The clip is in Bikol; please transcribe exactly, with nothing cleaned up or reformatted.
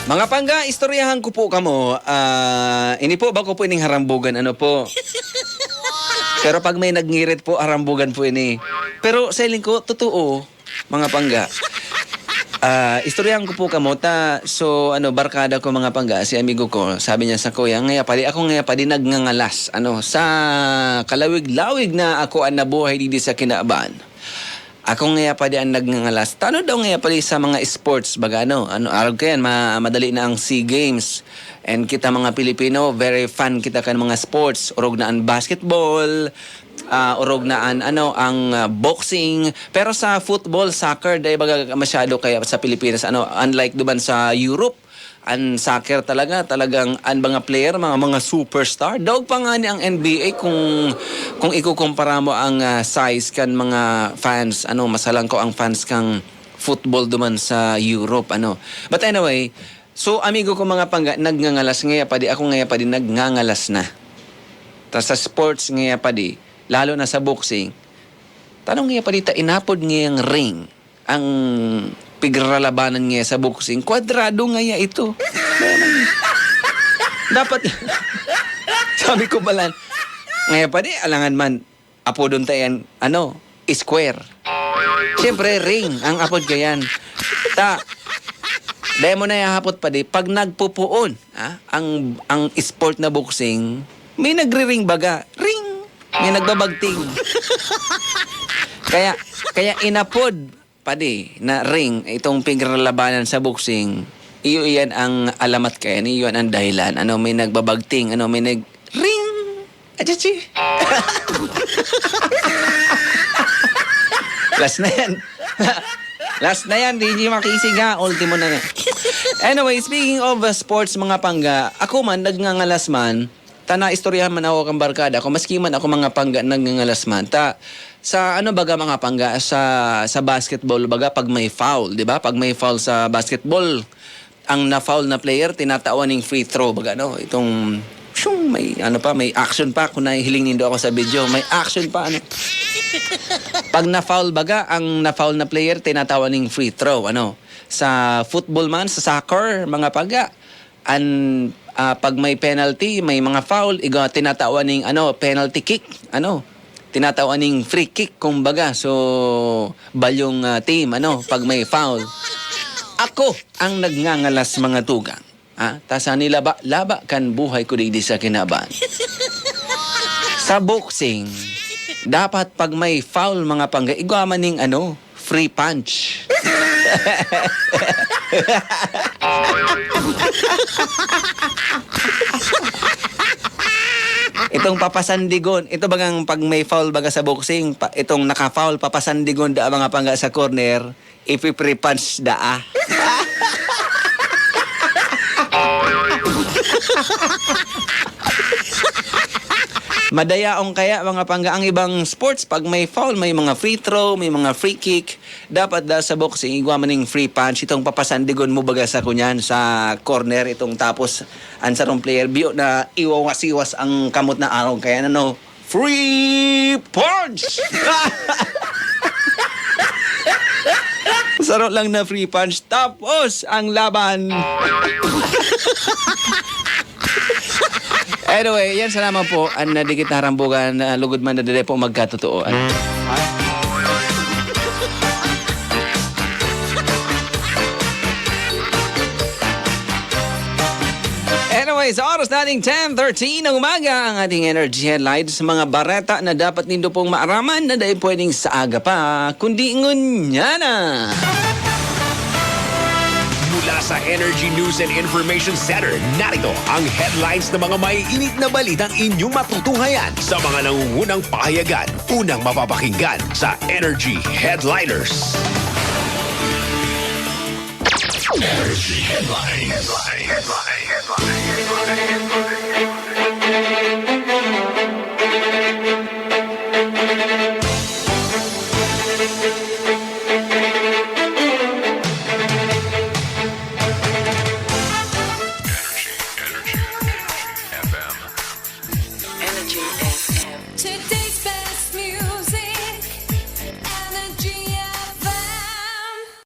Mga pangga, istoryahan ko po kamo. Ah, ini po, bako po ining harambugan, ano po. Pero pag may nagngirit po, harambugan po ini. Pero sa hiling ko, totoo, mga pangga. Ah, istoryahan ko po kamo, ta, so, ano, barkada ko, mga pangga, si amigo ko, sabi niya sa kuya, "Ngaya padi, ako ngaya padi nagngangalas, ano, sa kalawig-lawig na ako an nabuhay digdi sa kinaban." Ako ngaya padi an nagngangalas. Tano daw ngaya padi sa mga sports, baga ano, ano, arog kayan, ma-, madali na ang SEA Games. And kita mga Pilipino, very fan kita kan mga sports. Orog na an basketball, ah, orog na an, ano, ang, ah, boxing. Pero sa football, soccer, dai baga masyado kaya sa Pilipinas, ano, unlike duman sa Europe, an soccer talaga, talagang an mga player, mga, mga superstar. Daog pa ngani ang N B A kung, kung ikukumpara mo ang, ah, size kan mga fans, ano, masalang ko ang fans kang football duman sa Europe, ano. But anyway, so, amigo ko, mga pangga, nagngangalas ngaya padi, ako ngaya padi nagngangalas na. Ta sa sports ngaya padi, lalo na sa boxing, tanong ngaya padi ta inapod ngayang ring. Ang pigralabanan ngaya sa boxing, kwadrado ngaya ito. Dapat, sabi ko pala, ngaya padi, alangan man, apodon ta yan, ano, square. Siyempre, ring ang apod kayan. Ta, dai mo na ihahapot padi, pag nagpupuon, ah, ang, ang sport na boxing, may nagri-ring baga, ring, may nagbabagting. Kaya, kaya inapod, padi, na ring, itong pigralabanan sa boxing, iyo iyan ang alamat kaya, iyo iyan ang dahilan. Ano, may nagbabagting, ano, may nag-, ring! Achichi! Last na yan. Last na yan, di niyo makisig ha. Ultimo na yan. Anyway, speaking of, uh, sports, mga pangga, ako man, nagngangalas man, ta naistoryahan man ako kan barkada ko, maski man ako mga pangga, nagngangalas man. Ta, sa ano baga mga pangga, sa, sa basketball, baga pag may foul, di ba? Pag may foul sa basketball, ang na-foul na player, tinatawan ning free throw, baga, no? Itong, shung, may, ano pa, may action pa. Kung nahihiling nindo ako sa video, may action pa, ano? Pag na-foul, baga, ang na-foul na player, tinatawan ning free throw, ano? Sa football man, sa soccer, mga pangga, an, ah, pag may penalty, may mga foul, igwa, tinatawan ning, ano, penalty kick, ano? Tinatawan ning free kick, kumbaga. So, balyong, ah, team, ano, pag may foul. Ako ang nagngangalas, mga tugang. Ah, ta sa nilaba-laba kan buhay ko digdi sa kinaban. Sa boxing, dapat pag may foul, mga pangga, igwa man ning, ano, free punch. Itong papasandigon, ito bagang pag may foul baga sa boxing, pa, itong naka-foul, papasandigon da mga pangga sa corner, ipi-free punch da, ah. Madayaon kaya, mga pangga, ang ibang sports, pag may foul, may mga free throw, may mga free kick, dapat da sa boxing, igwa man ning free punch, itong papasandigon mo baga sa kunyan, sa corner, itong tapos, ang sarong player, biyo na iwawas-iwas ang kamot na arog, kaya ano, free punch! Saro lang na free punch, tapos ang laban! Anyway, yan sana man po an nadikit na harambugan, ah, lugod man na diri po magkatotooan. Anyway, sa oras nating ten thirteen ng umaga, ang ating energy headlines, mga bareta na dapat nindo pong maaraman na dai pwedeng sa aga pa, kundi ngunyan na. Mula sa Energy News and Information Center, narito ang headlines ng mga maiinit na balitang inyong matutunghayan sa mga nangungunang pahayagan. Unang mapapakinggan sa Energy Headliners. Energy Headlines.